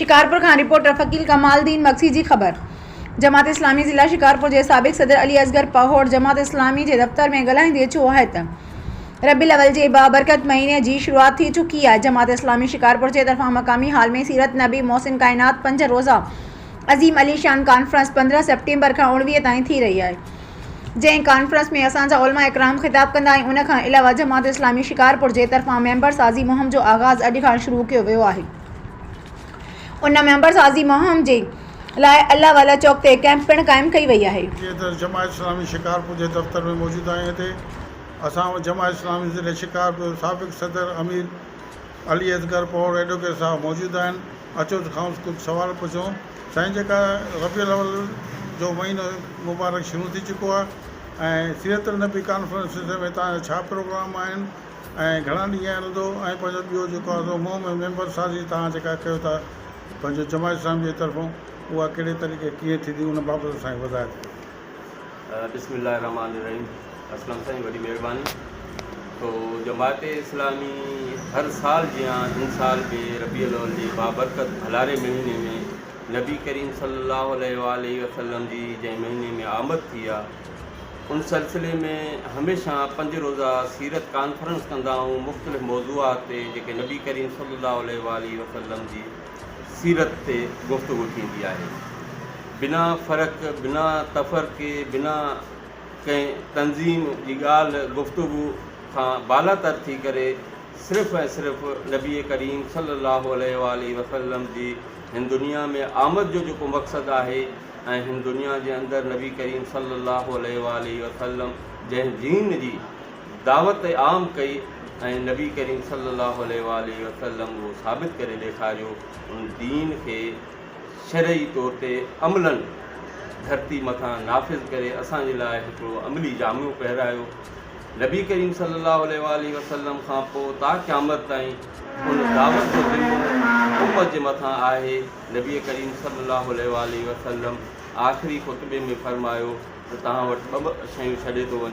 شڪارپور کان رپورٽر فقير ڪمال الدين مگسي جي خبر جماعت اسلامي ضلع شڪارپور جي سابق صدر علي اصغر پهوڙ جماعت اسلامي جي دفتر ۾ ڳالهائيندي چيو آهي ته ربيع الاول جي بابرڪت مهيني جي شروعات ٿي چڪي آهي جماعت اسلامي شڪارپور جي طرفان مقامي هال ۾ سيرت نبي محسن ڪائنات پنج روزه عظيم علي شان ڪانفرنس 15 سيپٽمبر کان 19 تائين ٿي رهي آهي جنهن ڪانفرنس ۾ اسان جا علماء اڪرام خطاب ڪندا ۽ ان کان علاوه جماعت اسلامي شڪارپور جي طرفان ميمبر سازي مهم جو آغاز اڄ کان شروع ڪيو ويو آهي. ان ميمبر سازي مهم جي لاء الله والا چوڪ تي ڪئمپ پڻ قائم ڪئي وئي آهي. جيئن ته جماعت اسلامي شڪارپور جي دفتر ۾ موجود آهيون هتي اسان وٽ جماعت اسلامي ضلعي شڪارپور جو سابق صدر امير علي اصغر پوهڙ ايڊووڪيٽ صاحب موجود آهن اچو ته کانئس ڪجهه سوال پڇون سائين جيڪا ربيع الاول جو مهينو مبارڪ شروع ٿي چڪو آهي ۽ سيرت النبي ڪانفرنس سلسلي ۾ توهان جا ڇا پروگرام آهن ۽ گهڻا ڏينهن هلندو ۽ پنهنجو ٻيو جيڪو آهي سو منهن ۾ ميمبر سازي توهان جيڪا ڪيو ٿا پنهنجو جماعت اسلامي جي طرفون اها ڪهڙي طريقي ڪيئن ٿيندي ان بابت اسان کي وضاحت ڪيو. بسم الله الرحمٰن الرحيم اسلم سائين وڏي مهرباني تو جماعت اسلامي هر سال جيان هن سال به ربيع الاول جي بابرڪت ڀلاري مهيني ۾ نبي ڪريم صلي الله عليه واٰله وسلم جي جنهن مهيني ۾ آمد ٿي آ ان سلسلي ۾ هميشه پنج روزه سيرت ڪانفرنس ڪندا آهيون مختلف موضوعات تي جيڪي نبي ڪريم صلي الله عليه واٰله وسلم جي سيرت تي گفتگو ٿيندي آهي بنا فرق بنا تفرقي بنا ڪنهن تنظيم جي ڳالهه گفتگو کان بالاتر ٿي ڪري صرف ۽ صرف نبي ڪريم صلي الله عليه واٰله وسلم جي هن دنيا ۾ آمد جو جيڪو مقصد آهي ۽ هن دنيا جي اندر نبي ڪريم صلي الله عليه واٰله وسلم جنهن دين جي دعوت عام ڪئي ۽ نبي ڪريم صلي الله عليه واٰله وسلم اهو ثابت ڪري ڏيکاريو ان دين کي شرعي طور تي عملاً ڌرتي مٿان نافذ ڪري اسان جي لاء هڪڙو عملي جامعو پهرايو نبي ڪريم صلي الله عليه واٰله وسلم کان پوء تا قيامت تائين ان دعوت جو ذمو امت جي مٿان آهي. نبي ڪريم صلي الله عليه واٰله وسلم آخري خطبي ۾ فرمايو ته توهان وٽ ٻه شيون ڇڏي ٿو وڃان.